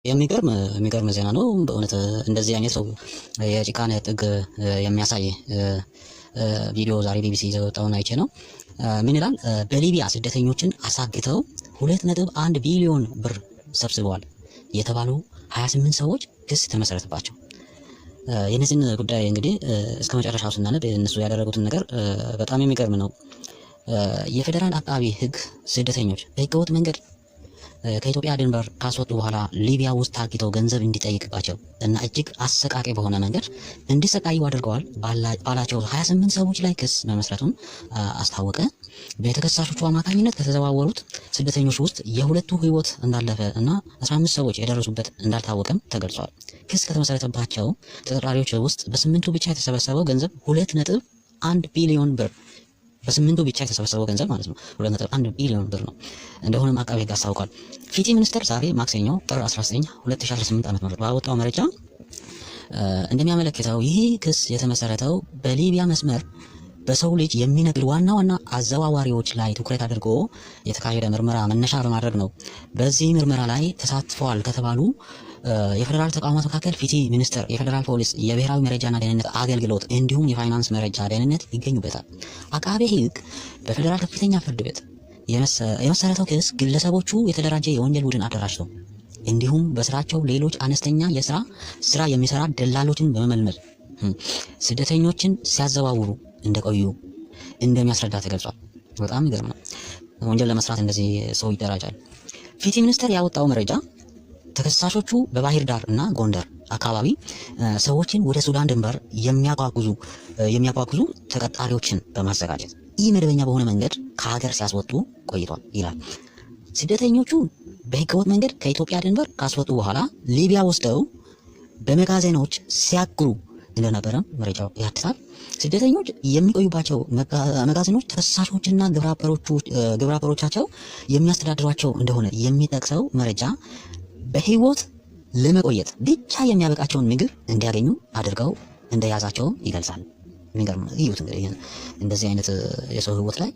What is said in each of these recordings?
የሚገርም የሚገርም ዜና ነው በእውነት። እንደዚህ አይነት ሰው የጭካኔ ጥግ የሚያሳይ ቪዲዮ ዛሬ ቢቢሲ የወጣውን አይቼ ነው። ምን ይላል? በሊቢያ ስደተኞችን አሳግተው 2.1 ቢሊዮን ብር ሰብስበዋል የተባሉ 28 ሰዎች ክስ ተመሰረተባቸው። የእነዚህን ጉዳይ እንግዲህ እስከ መጨረሻው ስናነብ እነሱ ያደረጉትን ነገር በጣም የሚገርም ነው። የፌዴራል አቃቢ ሕግ ስደተኞች በህገወጥ መንገድ ከኢትዮጵያ ድንበር ካስወጡ በኋላ ሊቢያ ውስጥ ታግተው ገንዘብ እንዲጠይቅባቸው እና እጅግ አሰቃቂ በሆነ መንገድ እንዲሰቃዩ አድርገዋል ባላቸው 28 ሰዎች ላይ ክስ መመስረቱን አስታወቀ። በተከሳሾቹ አማካኝነት ከተዘዋወሩት ስደተኞች ውስጥ የሁለቱ ህይወት እንዳለፈ እና 15 ሰዎች የደረሱበት እንዳልታወቀም ተገልጿል። ክስ ከተመሰረተባቸው ተጠርጣሪዎች ውስጥ በስምንቱ ብቻ የተሰበሰበው ገንዘብ 2.1 ቢሊዮን ብር፣ በስምንቱ ብቻ የተሰበሰበው ገንዘብ ማለት ነው፣ 2.1 ቢሊዮን ብር ነው እንደሆነም አቃቤ ሕግ አስታውቋል። ፍትህ ሚኒስቴር ዛሬ ማክሰኞ ጥር 19 2018 ዓ.ም ባወጣው መረጃ እንደሚያመለክተው ይህ ክስ የተመሰረተው በሊቢያ መስመር በሰው ልጅ የሚነግድ ዋና ዋና አዘዋዋሪዎች ላይ ትኩረት አድርጎ የተካሄደ ምርመራ መነሻ በማድረግ ነው። በዚህ ምርመራ ላይ ተሳትፈዋል ከተባሉ የፌዴራል ተቋማት መካከል ፍትህ ሚኒስቴር፣ የፌዴራል ፖሊስ፣ የብሔራዊ መረጃና ደህንነት አገልግሎት እንዲሁም የፋይናንስ መረጃ ደህንነት ይገኙበታል። አቃቤ ሕግ በፌዴራል ከፍተኛ ፍርድ ቤት የመሰረተው ክስ ግለሰቦቹ የተደራጀ የወንጀል ቡድን አደራጅተው እንዲሁም በስራቸው ሌሎች አነስተኛ የስራ ስራ የሚሰራ ደላሎችን በመመልመል ስደተኞችን ሲያዘዋውሩ እንደቆዩ እንደሚያስረዳ ተገልጿል። በጣም ይገርም ነው። ወንጀል ለመስራት እንደዚህ ሰው ይደራጃል። ፍትህ ሚኒስቴር ያወጣው መረጃ ተከሳሾቹ በባህር ዳር እና ጎንደር አካባቢ ሰዎችን ወደ ሱዳን ድንበር የሚያጓጉዙ ተቀጣሪዎችን በማዘጋጀት ኢ መደበኛ በሆነ መንገድ ከሀገር ሲያስወጡ ቆይቷል ይላል። ስደተኞቹ በህገወጥ መንገድ ከኢትዮጵያ ድንበር ካስወጡ በኋላ ሊቢያ ወስደው በመጋዘኖች ሲያግሩ እንደነበረ መረጃው ያትታል። ስደተኞች የሚቆዩባቸው መጋዘኖች ተከሳሾችና ግብረአበሮቻቸው የሚያስተዳድሯቸው እንደሆነ የሚጠቅሰው መረጃ በህይወት ለመቆየት ብቻ የሚያበቃቸውን ምግብ እንዲያገኙ አድርገው እንደያዛቸውም ይገልጻል። የሚገርም እዩት እንግዲህ እንደዚህ አይነት የሰው ህይወት ላይ።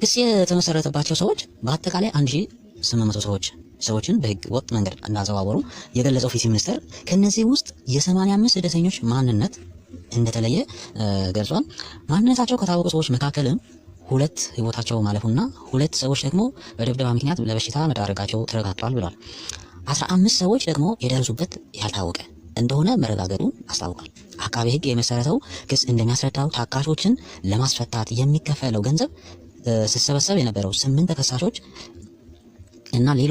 ክስ የተመሰረተባቸው ሰዎች በአጠቃላይ 1800 ሰዎችን በህገ ወጥ መንገድ እንዳዘዋወሩ የገለጸው ፍትህ ሚኒስቴር ከነዚህ ውስጥ የ85 ስደተኞች ማንነት እንደተለየ ገልጿል። ማንነታቸው ከታወቁ ሰዎች መካከልም ሁለት ህይወታቸው ማለፉና ሁለት ሰዎች ደግሞ በድብደባ ምክንያት ለበሽታ መዳረጋቸው ተረጋግጧል ብሏል። 15 ሰዎች ደግሞ የደረሱበት ያልታወቀ እንደሆነ መረጋገጡን አስታውቋል። አቃቤ ህግ የመሰረተው ክስ እንደሚያስረዳው ታጋቾችን ለማስፈታት የሚከፈለው ገንዘብ ሲሰበሰብ የነበረው ስምንት ተከሳሾች እና ሌሎች